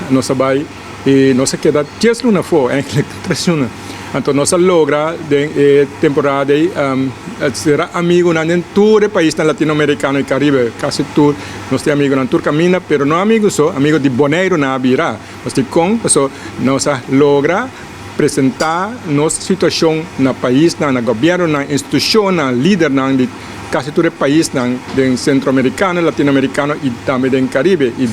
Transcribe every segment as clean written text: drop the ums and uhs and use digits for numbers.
Nos a bai i nos a keda 10 luna afó, eigenlijk 3 luna. Anto nos a logra den e temporada ei sera amigunan den tur e paisnan latinoamerikano i Karibe, kasi tur. Nos tin amigunan tur kaminda, pero no amigu so, amigu di Boneiru nan a bira. Nos tin kon, paso nos a logra presentá nos situashon na paisnan, na gobièrnunan, institushonnan, lidernan di kasi tur e paisnan den sentroamerikano, latinoamerikano i tambe den Karibe. I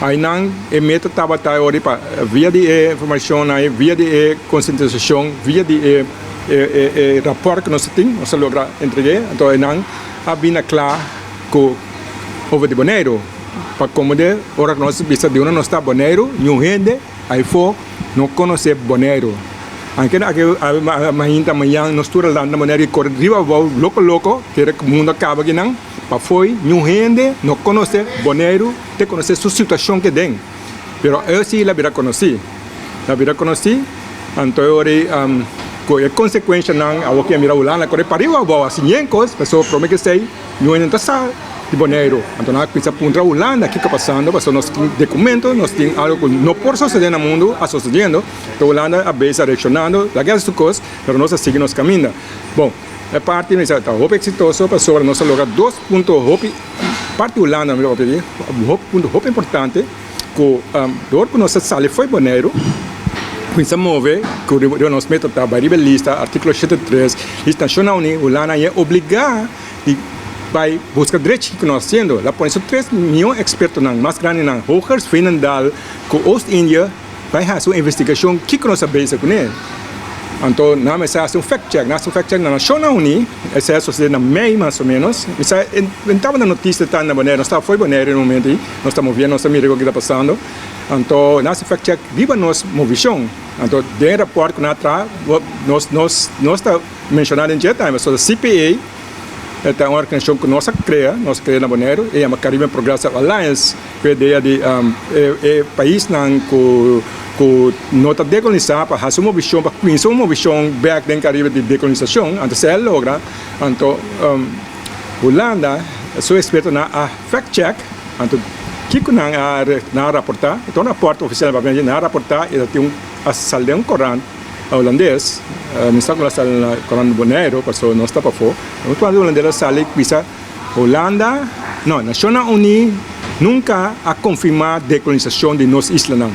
einan e meta tabata ori pa via di e informashon ei, via di e konsientisashon, via di e rapòrt ku nos tin, nos a logra entreg'é. Anto einan a bini kla ku over di Boneiru. Pa komo de ora ku nos bisa di unda nos ta Boneiru, niun hende afó no konosé Boneiru. Anke aki mainta mañan nos tur a landa Boneiru i kore riba abou loko loko, kere ku mundu a kaba akinan, pafó niun hende no konosé Boneiru, te konosé su situashon ke den. Pero e si el a bira konosí. El a bira konosí, anto e ora ei ku e konsekuenshanan awor ku a mira Hulanda kore pariba abou hasi yen kos, pasobra promé ku esei niun hende no ta sa di Boneiru. Anto nan a kuminsá puntra Hulanda kiko pasando, pasobra nos tin dokumento, nos tin algu ku no por sosodé na mundu a sosodiendo. Anto Hulanda a bes a reakshonando, laga hasi su kos, pero nos a sigui nos kaminda. Bon, e parti mi sa ta hopi eksitoso pasobra nos a logra dos punto hopi parti Hulanda mi lo papia di hopi punto hopi importante ku dor ku nos a sali fo'i Boneiru kuminsá move ku riba nos meta ta bai riba e lista artíkulo 73 lista Nashonnan Uní. Hulanda a obligá di bai buska drechi ku nos hasiendo. El a pone su tres mihó ekspertonan mas grandinan, Hoogers, Veenendaal ku Oost-Indië, bai hasi un investigashon kiko nos a bezig kuné. Anto nan mester hasi un fact check. Nan hasi un fact check na Nashonnan Uní, esei a sosodé na mei mas o ménos. Mi sa e tabata notisia ta na Boneiru, nos tabata fo'i Boneiru e momento ei, nos ta moviendo, nos ta mira kiko ta pasando. Anto nan hasi fact check riba nos movishon. Anto den e rapòrt ku nan a traha, nos nos nos ta menshoná den dje tambe. So CPA ta un organisashon ku nos a krea, nos a krea na Boneiru, e yama Caribbean Progressive Alliance. Ku e idea di e paisnan ku no ta dekolonisá pa hasi un movishon, pa kuminsá un movishon bèk den Karibe di dekolonisashon. Anto esei a logra. Anto Hulanda su ekspertonan a fact check, anto kiko nan a raportá? E ta un rapòrt ofisial, nan a raportá i ta tin un a sali den un korant hulandes, mi sa ku a sali na korant di Boneiru pasobra nos ta pafó, un korant hulandes a sali bisa Hulanda, no, Nashonnan Uní nunka a konfirmá dekolonisashon di nos islanan.